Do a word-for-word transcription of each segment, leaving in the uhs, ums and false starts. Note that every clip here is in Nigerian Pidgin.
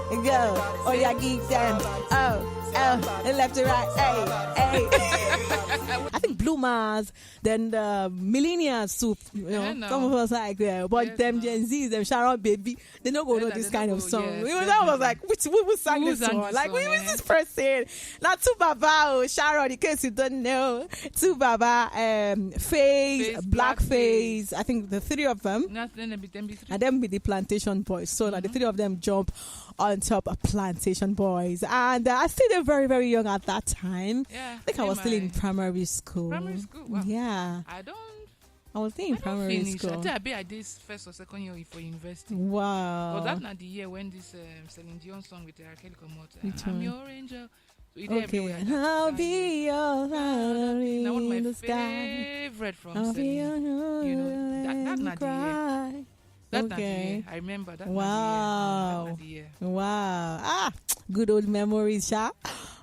Go. Oh, yeah, give them. Oh, oh, left to right. Hey, hey. I think Blue Mars, then the Millennials too. You know, Eh, no. Some of us like, yeah, but Yes, them no. Gen Zs, them Sharon Baby, they don't go Eh, know no, this they kind don't of go, song. yes, We was definitely. Like, which, who, who sang Who this sang song? this Like, song, who is eh? This person? Now, two Baba, oh, Sharon, in case you don't know, two Baba, um, Faze, Faze, Black Black Faze. I think the three of them. Nothing, then be, then be three. And then with the Plantation Boys. So now the three of them jump on top of Plantation Boys. And uh, I still did very, very young at that time. Yeah, I think I me was still in my primary school. Primary school, wow. Yeah. I don't. I was still in I don't primary finish. I school. think I be at this first or second year for university. Wow. But that's not the year when this um, Celine Dion song with R. Kelly come out. Uh, Which I'm one? Your Angel. So you dey Okay. everywhere. That, I'll that year. Be your That lottery na one of in my the sky. Favorite from I'll be Celine. your You know, that- that na the year. cry. That na the Okay. year. I remember that. Wow. Na the year. Wow. Ah, good old memories, sha.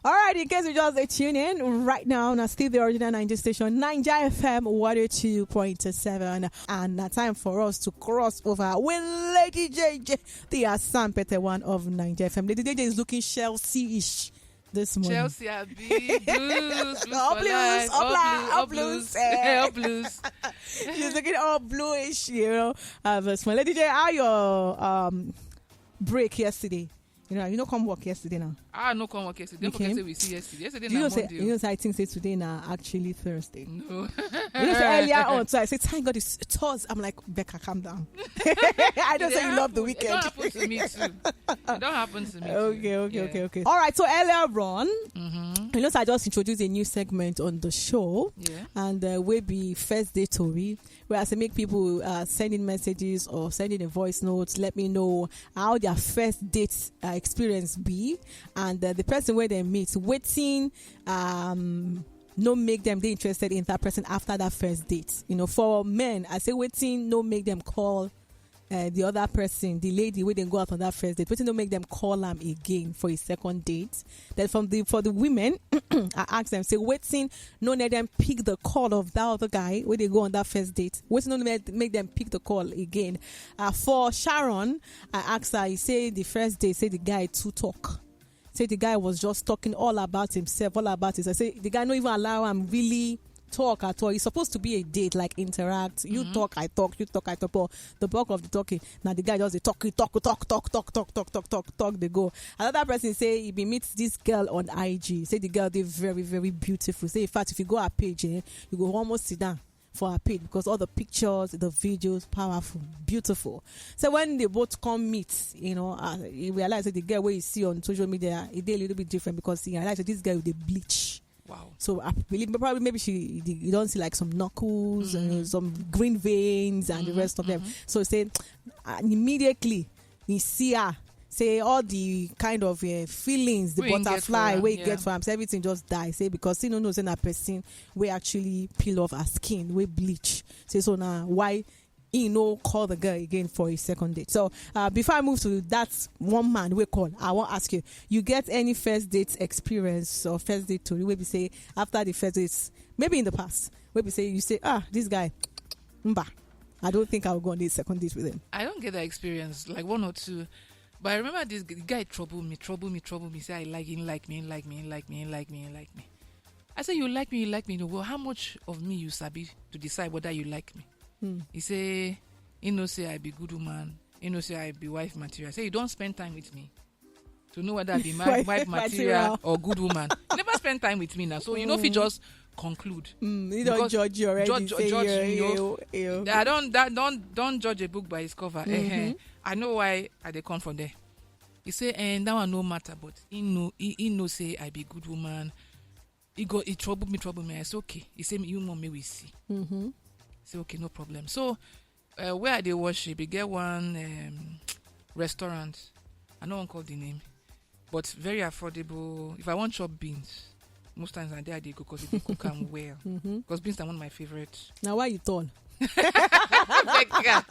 All right, in case you just dey tune in right now, now still the original Niger station, Niger F M one oh two point seven. And now time for us to cross over with Lady J J, the Asampete one of Niger F M. Lady J J is looking Chelsea-ish this morning. Chelsea, I be blues, blues All for blues, life. all All black, blues, all all blues, blues, eh. all blues. She's looking all bluish, you know. Uh, this morning. Lady J, how your um break yesterday? You know, you know, come work yesterday now. Ah, no, come work yesterday. You Don't forget came? say we see yesterday. Yesterday Do you na know say Monday. You know say I think say today now actually Thursday. No. You know say earlier on, so I said thank God it's Thursday. I'm like, Becca, calm down. I don't It say you love the happen. It don't weekend. Happen to me too. It don't happen to me too. Okay, okay, Yeah. okay, okay. All right, so earlier on, Mm-hmm. you know, so I just introduced a new segment on the show, Yeah. and uh, we be first day Tori, where I say make people uh, send in messages or send in a voice note, let me know how their first date uh, experience be, and uh, the person where they meet, waiting, um, no make them they interested in that person after that first date. You know, for men, I say waiting, no make them call uh, the other person, the lady where they go out on that first date, waiting, no make them call them again for a second date. Then from the for the women, I ask them, say waiting, no let them pick the call of that other guy where they go on that first date. Waiting, no make, make them pick the call again. Uh, for Sharon, I asked her, he say the first date, say the guy too talk. Say the guy was just talking all about himself, all about himself. Say the guy no even allow him really talk at all. It's supposed to be a date, like interact. You talk, I talk, you talk, I talk. But the bulk of the talking, now the guy just dey talk, he talk, talk, talk, talk, talk, talk, talk, talk, talk. They go. Another person say he be meets this girl on I G. Say the girl they very, very beautiful. Say in fact, if you go her page, eh, you go almost sit down for her page because all the pictures, the videos, powerful, beautiful. So when they both come meet, you know, uh, you realize that the girl where you see on social media, it dey a little bit different because you realize that this girl with the bleach. Wow. So I believe probably maybe she you don't see like some knuckles and some green veins and the rest of them. So say uh, immediately you see her say all the kind of uh, feelings, the Wey him get butterfly, for am, where you yeah. Get for am, say everything just die. Say because you know, no say na person we actually peel off her skin, we bleach. Say so now why he no call the girl again for a second date. So uh, before I move to that one man we call, I want ask you, you get any first date experience or first date story where we say after the first date, maybe in the past, where we say you say ah this guy, mba, I don't think I'll go on this second date with him. I don't get that experience, like one or two. But I remember this g- guy trouble me, trouble me, trouble me. Say I like him, like me, like me, like me, like me, like me. I say you like me, you like me. Well, how much of me you sabi to decide whether you like me? He say, he know say I be good woman. He know say I be wife material. Say you don't spend time with me to know whether I be my Wife wife material material. Or good woman. You never spend time with me now, so you know if you just conclude. Mm, he don't Because judge you already. judge- Say judge you, me, you, yo. You. I don't that don't don't judge a book by its cover. Eh, eh. I know why I dey come from there. He say, and that one no matter, but he know he, he know say I be good woman. He go he trouble me, trouble me. I say okay. He say you want me we see. Mm-hmm. Say okay, no problem. So uh, where I dey worship, e get one um, restaurant. I no wan call the name, but very affordable. If I want chop beans, most times na there I dey go because they cook am well. Because beans are one of my favorite. Now why you tall? Becca.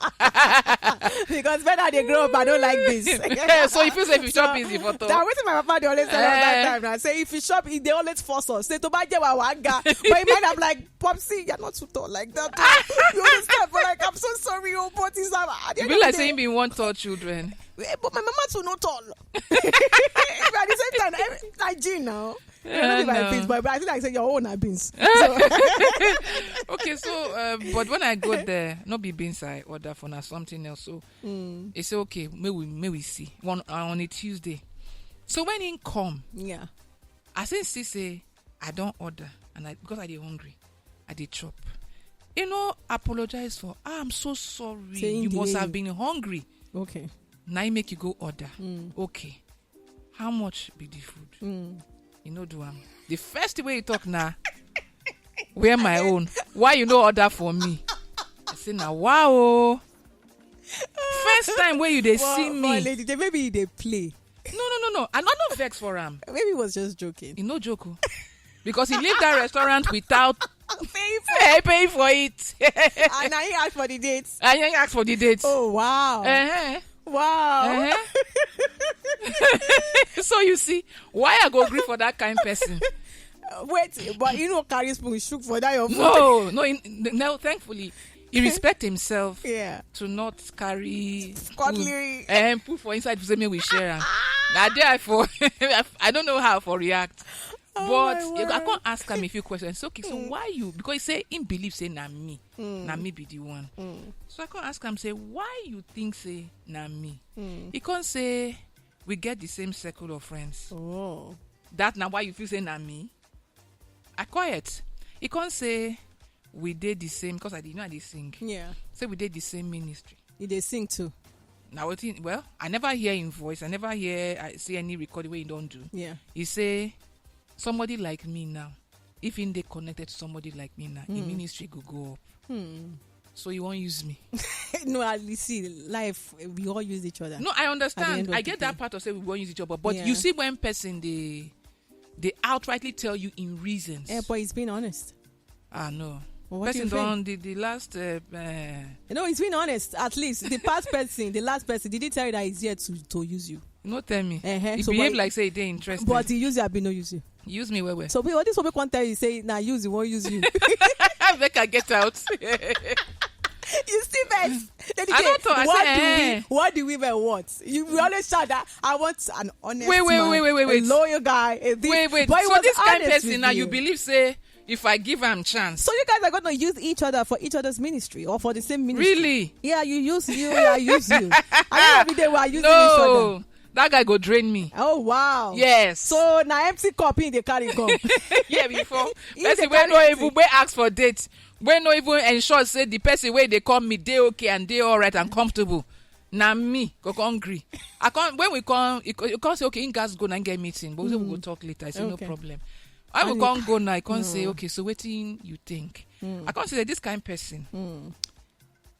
Because when I dey grow up, I don't like this. So if you say if you chop beans, you for That talk. Wetin my papa dey always tell us that Eh. Time now. Say if you chop, e dey always force us. Say to buy wa wanga. But in mind, I'm like, Popsy, you're not too tall like that. Oh. You understand? But like, I'm so sorry, oh, but it's um, I You be like saying being one tall children. Eh, but my mama too no tall. Now, I don't know if I beans, but, but I think I said your own are beans. Okay, so uh, but when I go there, not be beans I order for now, something else. So mm. It's okay. May we may we see one uh, on a Tuesday. So when he come, yeah, I say see say I don't order, and I because I dey hungry, I dey chop. You know, apologize for. Ah, I'm so sorry. You must have been hungry. Okay. Now you make you go order. Mm. Okay. How much be the food? Mm. You know do am. The first way you talk now, where my own? Why you no order for me? I say na wow. First time where you dey see me. Lady, maybe you dey play. No, no, no, no. I no no vex for am. Maybe he was just joking. He no joke. Oh. Because he leave that restaurant without paying for, eh, paying for it. And now he asked for the dates. And he asked for the dates. Oh, wow. Uh-huh. Wow. Uh-huh. So you see, why I go agree for that kind person? Wait, but you know, carry spoon, shook for that your food. No, no, in, no. Thankfully, he respect himself. Yeah. To not carry cutlery and put for inside. Say me we share. Now there I for I don't know how for react. Oh, but I can't ask him a few questions. Okay, so mm. Why you? Because he say he believe say na me, mm. Na me be the one. Mm. So I can't ask him say why you think say na me. Mm. He can't say we get the same circle of friends. Oh, that now why you feel say na me? I quiet. He can't say we did the same because I did not they sing. Yeah. Say we did the same ministry. He they sing too. Now what? Well, I never hear in voice. I never hear. I see any recording where you don't do. Yeah. He say somebody like me now. If in they connected to somebody like me now, mm. In ministry go go up. Hmm. So you won't use me. No, I see life. We all use each other. No, I understand. I get that part of say we won't use each other. But yeah. You see when person they they outrightly tell you in reasons. Yeah, but he's being honest. Ah no. Well, person don the, the last uh, uh, you know, he's been honest. At least the past person, the last person, did he tell you that he's here to, to use you? No tell me. Uh-huh. He so behave like say he dey interested. But he use you, I be no use you. Use me well well. So what this one can't tell you say now use you won't use you. Make I get out. You see best. I don't talk. I what say, do eh. We, what do we even want? You we always shout that I want an honest wait, wait, man, wait, wait, wait, wait. A loyal guy. A this, wait, wait. But so this kind person now you believe say if I give him chance. So you guys are going to use each other for each other's ministry or for the same ministry. Really? Yeah, you use you, I use you. I mean, every day we are using no. Each other. That guy go drain me. Oh wow. Yes. So now empty cup in the carry come. Yeah, before person wey no even wey ask for date, wey no even ensure say the person wey dey come me dey okay and dey alright and comfortable. Na me go come gree. I come when we come, you come say okay, in gas go and get meeting, but we say we go talk later. I say no problem. I go come go now. I come say okay, so wetin you think? I come say this kind person.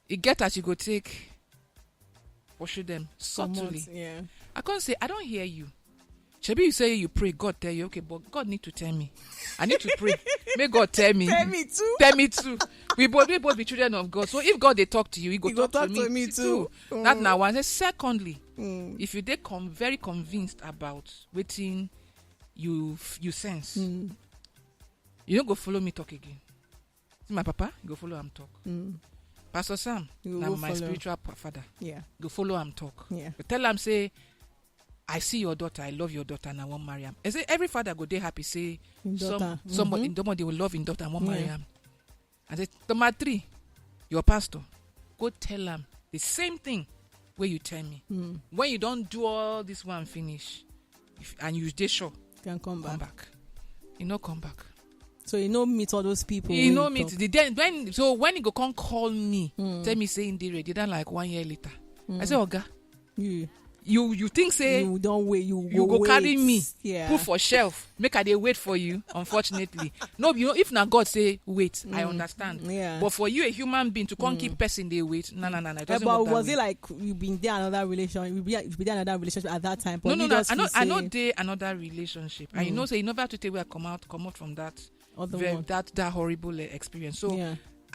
E get as you go take pursue them subtly. Yeah. I come say I don't hear you. Shebi you say you pray, God tell you, okay, but God need to tell me. I need to pray. May God tell me. Tell me too. Tell me too. We both we both be children of God. So if God they talk to you, he go, he talk, go talk to, to me, me too. Too. Mm. That now one. Say secondly, mm. If you they come very convinced about waiting, you you sense. Mm. You don't go follow me talk again. See my papa, you go follow him talk. Mm. Pastor Sam, now my spiritual father. Yeah. Go follow him talk. Yeah. But tell him say I see your daughter, I love your daughter, and I won't marry him. I say every father go dey happy say some, somebody, mm-hmm. Somebody will love him daughter and won't marry him. I say number three, your pastor, go tell him the same thing where you tell me. Mm. When you don't do all this one finish, if, and you dey sure, can come back. Come back. You no come back. So you no meet all those people. You no meet the then when so when he go come call me, mm. Tell me say in the ready. Then like one year later, mm. I say oga. You you you think say you don't wait you you go wait. Carry me yeah. Put for shelf make I dey wait for you. Unfortunately no you know if na God say wait mm. I understand yeah. But for you a human being to come mm. Keep person dey wait na na na na it doesn't yeah, but work that was way. It like you been there another relationship you be you be there another relationship at that time but no no no I know I know dey another relationship mm. And you know say you never to take where I come out come out from that other very, one. That that horrible uh, experience so yeah.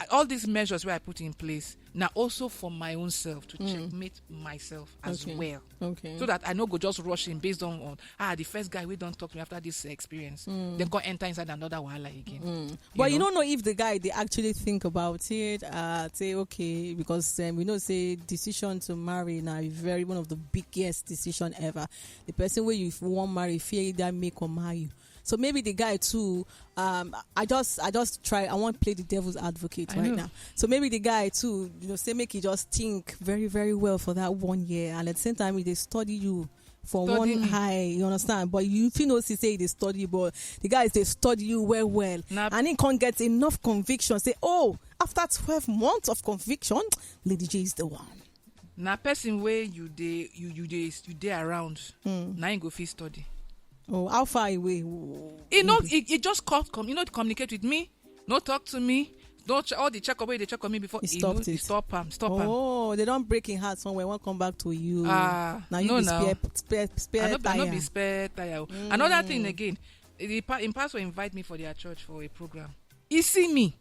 All these measures where I put in place now also for my own self to mm. Checkmate myself as okay. Well okay. So that I no go just rush in based on, on ah the first guy we don't talk to me after this experience mm. Then go enter inside another wahala again mm. But you know? You don't know if the guy they actually think about it uh say okay because um, we know say decision to marry now is very one of the biggest decision ever. The person where you want marry fear either make or marry you. So maybe the guy too. Um, I just, I just try. I want to play the devil's advocate I right know. now. So maybe the guy too, you know, say make he just think very, very well for that one year, and at the same time, he dey study you for Study one me. High. You understand? But you feel no see say he dey study, but the guys dey study you well, well, Na- and he can't get enough conviction. Say, oh, after twelve months of conviction, Lady J is the one. Na person wey you dey you you dey you dey around, na im go fit study. Oh, how far away? Oh, E no e e just cut com e no communicate with me, no talk to me, no ch all the check up wey you dey check on me before, He e no stopped e it. Stop am, stop am. Oh, they don't break in heart somewhere. Won't come back to you. Ah, Now you no be now. Spare, spare, spare I no be I no tire. Be spare tire o. Another thing again, the pa im pastor invite me for their church for a program. He see me.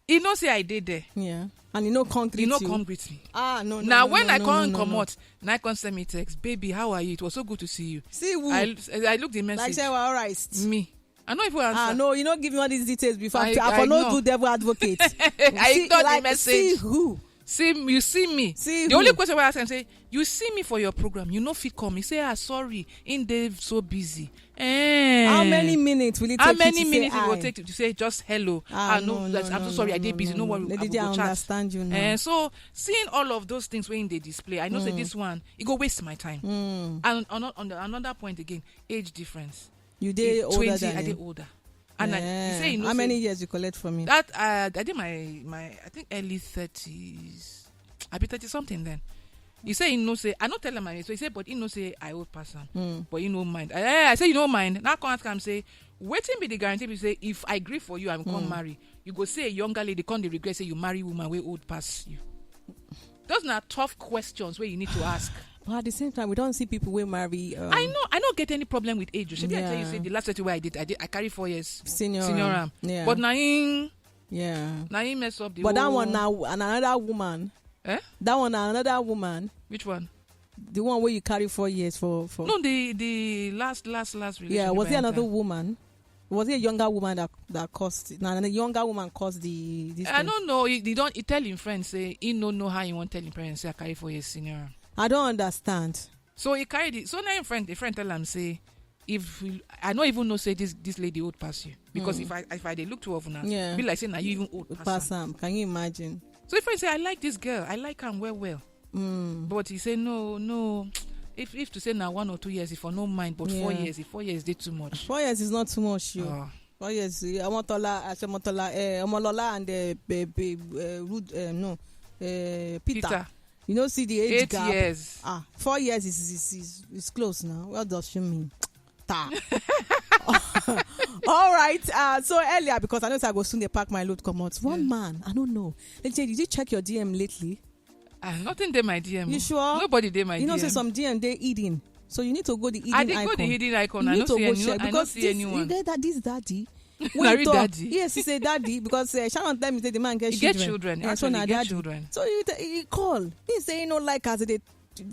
He know say I dey there. Yeah, and you know, come greet He no you. Come greet me. Ah, no, no, Now no, when no, I no, come no, no. Comot, na I come send me text, baby, how are you? It was so good to see you. See who? I I look the Like message. Say, well, all right. Me. I no even answer. Ah, no, you no give me all these details before. I- I, I I for no know. Do devil advocate. I See, ignore the like, message. See who? See you see me. See The who? Only question wey I ask am say, you see me for your program, you no fit come. He say, ah, sorry, im dey so busy. Eh. How many minutes will it take How you many to minutes say it go hi? Take to say just hello? Ah, Ah, no, no, that's- no, I'm no, so sorry, no, I dey no, busy. no, No no. Worry, Lady I J, go I chat. Understand you now. Eh, so seeing all of those things wey im dey display, I know say this one e go waste my time. Mm. And on, on another point again, age difference. You dey Eh, older twenty, than I dey him. Older. And I, he Eh, say he know how say many years you collect from me? That uh, I did my my I think early thirties. I be thirty something then. He say he know say I no tell him my age. So he say, but he know say I old person. Mm. But he no mind. I, I say you no mind. Now come ask him say, waiting be the guarantee. Be say if I agree for you, I'm come Mm. Marry. You go see a younger lady come dey regret say you marry woman wey old pass you. Those na tough questions wey you need to ask. But at the same time, we don't see people wey marry. Um, I know I no get any problem with age. Shebi I tell you Yeah. Say the last thirty wey I did, I did I carry four years Senior. senior am. Am. Yeah. But na him Yeah. na him mess up the But that whole- One now and another woman. Eh? That one and another woman. Which one? The one where you carry four years for. for No, the the last last last relationship. Yeah, was I it another enter. Woman? Was it a younger woman that that caused it? Now, a younger woman caused the. This I thing. Don't know. He, he don't. He tell him friend say he no know how he want tell him parents say I carry four years senior. Am. I don't understand. So he carry the. So now him friend, the friend tell him say, if we, I no even know say this this lady old pass you because if I if I dey look too often now, Yeah. Be like say na you even old pass. Pass Am. Am. Can you imagine? So if I say I like this girl, I like am well well. Mm. But he say no, no. If if to say now one or two years, if I no mind, but four Yeah. Years, if four years dey too much. Four years is not too much. You. Ah. Four years. Eh, Omotola, Asemotola, eh, Omolola, and uh, baby, uh, Rude, uh, no, uh, Peter. Peter, You know, see the age eight gap. Years. Ah, four years is is, is is close now. What does she mean? Ta. All right. Uh, so earlier, because I know say I go soon dey pack my load come out. One man, I don't know. Let's say, did you check your D M lately? Ah, nothing dey my D M. You O. Sure? Nobody dey my You D M. Know, say some D M dey hidden. So you need to go the hidden I dey icon. Go the hidden icon. You I need no to see go any. Check I no because see this, anyone. You get that this daddy. Na real Talk. Daddy. Yes, he say daddy because uh, Sharon tell me say the man get He children. Get children. Yeah, so Actually, na he get daddy. Children. So you t- he call. He say he no like as they.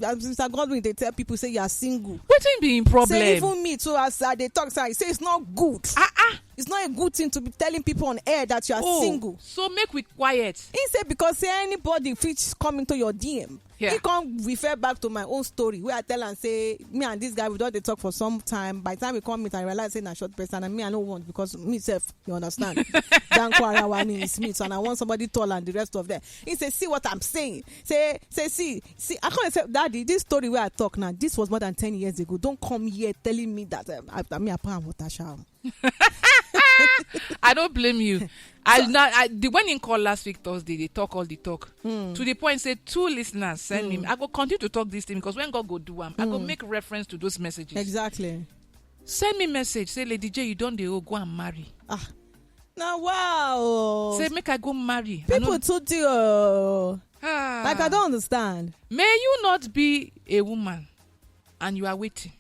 As Mister Godwin they tell people say you are single. Wetin be im problem? Say even me too as I dey talk say I say it's not good. Ah ah. It's not a good thing to be telling people on air that you are Oh, single. So make we quiet. He say because say anybody fit come into your D M. Yeah. He come refer back to my own story where I tell am say me and this guy we don dey talk for some time. By the time we come meet, I realize say na short person and me I no want because me sef, you understand. Danko Arawani is me, so and I want somebody tall and the rest of them. He say, see what I'm saying. Say, say, see, see. I can't say, daddy, this story where I talk now, this was more than ten years ago. Don't come here telling me that um, I, I mean I put am water shower. I don't blame you. I now I, the when he call last week Thursday, they talk all the talk to the point say two listeners send me. I go continue to talk this thing because when God go do am, I go make reference to those messages. Exactly. Send me message say, Lady J, you don dey old, go and marry. Ah, now wow. Say make I go marry. I People no- too do. Oh. Ah. Like I don't understand. May you not be a woman and you are waiting.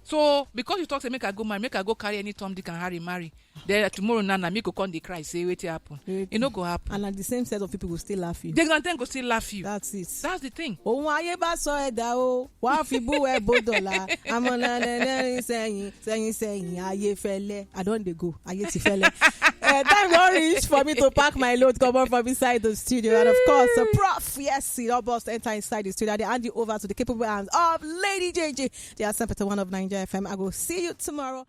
So because you talk say make I go marry, make I go carry any Tom, Dick and Harry marry. Then tomorrow now, na me go come dey cry say wetin happen. Wetin? E no go happen. And like the same set of people will still laugh you. They go then go still laugh you. That's it. That's the thing. Ohun ayé bá sọ ẹ̀dá o, wàá fi bú ẹ bó dọ̀la. Àmọ́ na na na sẹ́yìn sẹ́yìn sẹ́yìn ayé fẹ́lẹ́. I don dey go. Ayé ti fẹ́lẹ́. Uh, time don reach for me to pack my load, come on from inside the studio. And of course, the prof, yes, he don burst enter inside the studio. I dey hand you over to the capable hands of Lady J J. They are Sempete one of Nigeria F M. I go see you tomorrow.